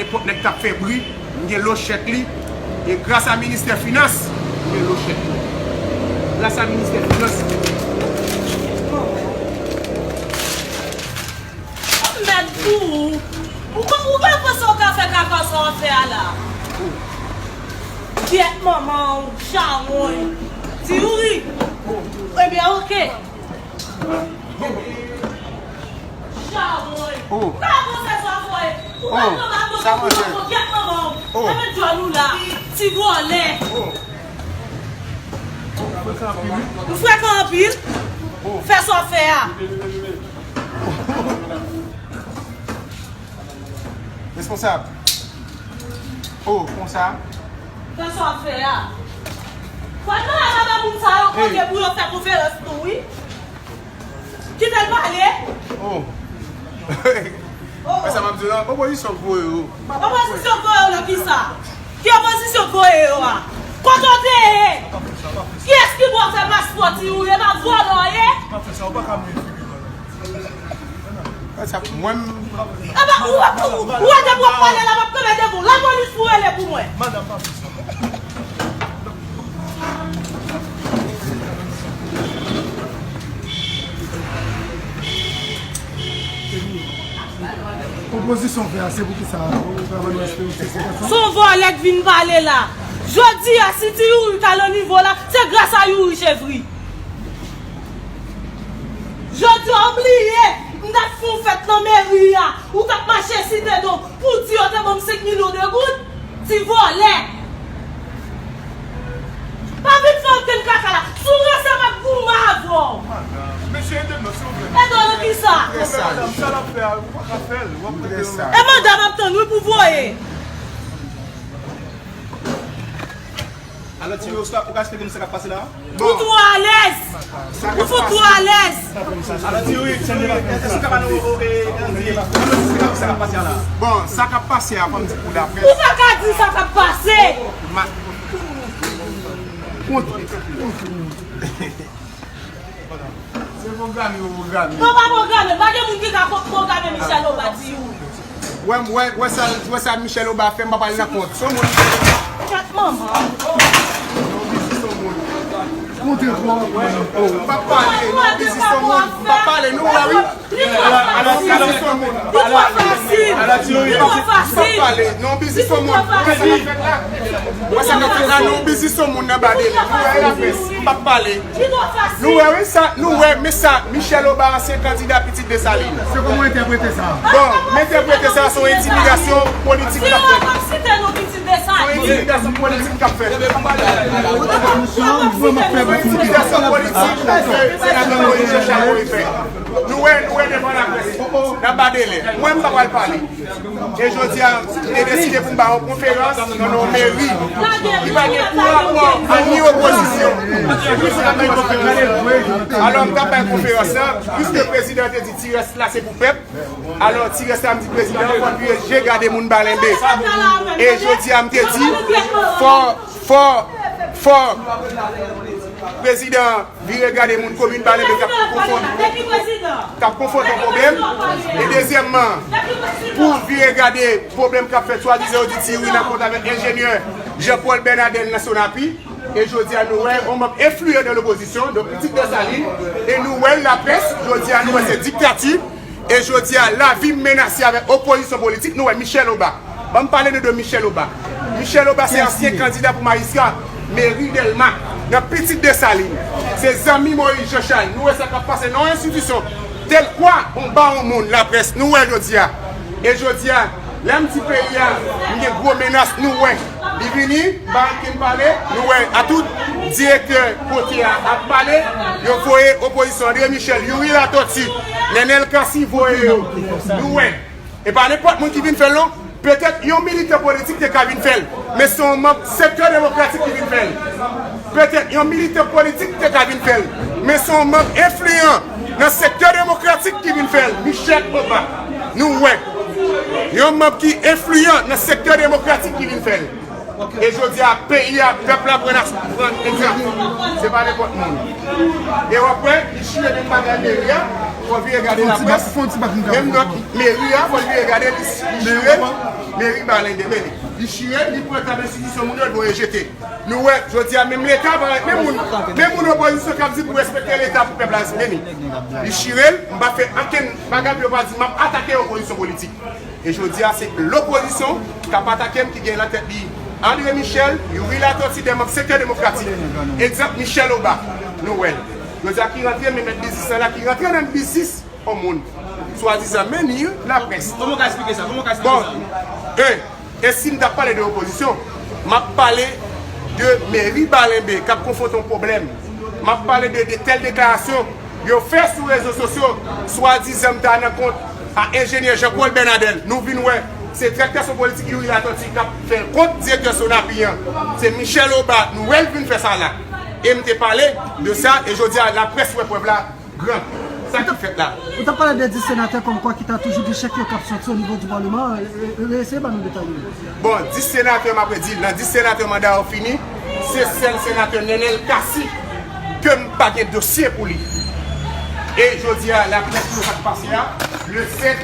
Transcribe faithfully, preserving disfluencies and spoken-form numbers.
Nenpòt nèg k ap fè bri, m gen lochèt li. E gras a ministè finans, m gen lochèt li. Gras a ministè finans. Mèd pou ou. Ou pa, ou pa panse w ka fè kaka sa w ap fè a la? Gyèt manman w, chawony. Ti Youri. Ebyen, oke. Chawony. Oh. Ou pa panse sa w ap fè? Ou pa panse sa w ap fè? Gyèt manman w. Epi djòl ou la. Ti vòlè. Ou frekan anpil. Fè sa w ap fè a. Responsab. Oh, konsa. Fè sa w ap fè a. Fò n mande moun sa yo kote pou yo fè konferans nou, wi. Kite l pale. Oh. Oh. Wè sa m ap di w la? Opozisyon k voye yo. Opozisyon k voye yo nan kisa? Ki opozisyon k voye yo a? Kote w te ye? Kiyès ki ba w fè paspò, Ti Youri? E pa vòlè w ye? Mwen, m- Aba, ou, ou, ou, ou wè depi w ap pale la, m ap kanpe devan w. Lapolis pou rele pou mwen. Opozisyon fè a, se pou ki sa? Ou travay nan S P O C, se konsa? Se yon vòlè k vin pale la. Jodi a, si Ti Youri ta nan nivo la, se gras a Youri Chevri. Jodi a, ou bliye, m t ap fè yon fèt nan meri a, ou t ap mache site non, pou di yo te ban m senk milyon de goud, ti vòlè. Pa vin fè okenn kaka la, si w ranse m ap goumen avè w. Mesye, ede m non, silvouplè. Ede w nan kisa? Madanm, sa l ap fè a, ou pa ka fè l, w ap rete. E manda m ap tann wi pou voye. Alò, Ti Youri, ou ka, ou ka eksplike nou sa k ap pase la? Ou twò alèz! Ou fout twò alèz! Alò, Ti Youri, èske ou ka ba nou, e, e, e, sa k ap pase a la? Bon, sa k ap pase a, fò m di pou laprès. Ou pa ka di sa k ap pase! Ma- Kont- Se pwograme yo pwograme. Non, pa pwograme. Pa gen moun ki ka pwograme Michel Obadi ou. Wè, wè, wè sa, wè sa Michel Oba fè, m pa pale nan kont. Se yon moun. Chat manman. Montre pou ou. M pa pale, non, biznis se yon moun. M pa pale, nou wè, wi. Li twò fasil. Li twò fasil. Li twò fasil. M pa pale, non, biznis se yon moun. Wè sa k ap fèt la? Wè sa k ap fèt la, non, biznis se yon moun nan badele. Nou wè, laprès. M pa pale. Nou wè, wi, sa, nou wè, men sa, Michel Oba, ansyen kandida Pitit Desalin. Se kòman w entèprete sa? Bon, m entèprete sa, se yon entimidasyon politik k ap fèt. Se yon entimidasyon politik k ap fèt. Se yon entimidasyon politik ke senatè Moïse Jean Charles voye fè. Nou wè, nou wè devan laprès. N ap badele. Mwen, m pa pral pale. E jodi a, m te deside pou m ba yon konferans nan yon meri ki pa gen pou rapò a ni opozisyon. Alò, m t ap bay konferans lan, piske prezidan te di ti rès la se pou pèp. Alò, ti rès la, m di prezidan, fò n vire je gade moun Balenbe. E jodi a, m te di, fò, fò, fò prezidan vire gade moun komin Balenbe k ap konfwonte, k ap konfwonte yon pwoblèm. E dezyèmman, pou vire gade pwoblèm k ap fèt swadizan yo di Ti Youri nan kont avèk enjenyè Jean Paul Bernadel nan Sonapi. E jodi a, nou wè yon manm enfliyan nan lopozisyon, donk Pitit Desalin, e nou wè laprès, jodi a, nou wè se diktati. E jodi a, lavi m menase avèk opozisyon politik. Nou wè Michel Oba. Ban m pale nou de Michel Oba. Michel Oba se ansyen kandida pou majistra meri Dèlma nan Pitit Desalin. Se zanmi Moïse Jean Charles. Nou wè sa k ap pase nan yon enstitisyon tèlkwa yon bawon moun laprès. Nou wè jodi a. E jodi a, lè m di peyi a, m gen gwo menas, nou wè. Li vini, ba ankenn pale, nou wè, a tout direktè kote a ap pale, yo voye opozisyon André Michel, Youri Latortue, Nenel Cassy voye yo. Nou wè. E pa nenpòt moun ki vin fè l non. Petèt yon militan politik te ka vin fè l, men se yon manm sektè demokratik ki vin fè l. Petèt yon militan politik te ka vin fè l, men se yon manm enfliyan nan sektè demokratik ki vin fè l, Michel Oba. Nou wè. Yon manm ki enfliyan nan sektè demokratik ki vin fè l. E jodi a, peyi a, pèp la pran, pran egzanp. Se pa nenpòt moun. E w ap wè, li chire de bagay meri a. Fò l vire gade laprès. Menm nòt meri a, fò l vire gade li chire l. Meri Balen demele. Li chire l, li pran tab enstitisyon moun yo, l voye jete. Nou wè, jodi a, menm Leta pa menm moun, menm moun opozisyon k ap di pou respekte Leta pou pèp la respekte li. Li chire l, m pa fè ankenn bagay pou yo pa di m ap atake opozisyon politik. E jodi a, se lopozisyon k ap atake m ki gen nan tèt li André Michel, Youri Latortue, de manm sektè demokratik. Egzanp, Michel Obas, nou wè l. Jodi a ki rantre, men mèt biznis la, ki rantre nan biznis yon moun. Swadizan meni laprès. Kòman w ka eksplike sa? Kòman w ka eksplike sa? Bon, e, e si m t ap pale de opozisyon, m ap pale de meri Balenbe k ap konfwonte yon pwoblèm. M ap pale de, de tèl deklarasyon yo fè sou rezo sosyo, swadizan m ta nan kont a enjenyè Jean Paul Bernadel. Nou vin wè, se direktè sosyo politik Youri Latortue k ap fè l kont direktè Sonapi an. Se Michel Obas, nou wè l vin fè sa la. E m te pale de sa, e jodi a, laprès wè prèv la gran. Sa k ap fèt la? Ou t ap pale de dis senatè kòmkwa ki ta toujou gen chèk yo k ap sòti o nivo di palman. Eseye ban nou detay yo. Bon, dis senatè, m ap redi l, nan dis senatè manda yo fini, se sèl senatè Nenel Cassy ke m pa gen dosye pou li. E jodi a, laprès nou pa t pase a, le sèt,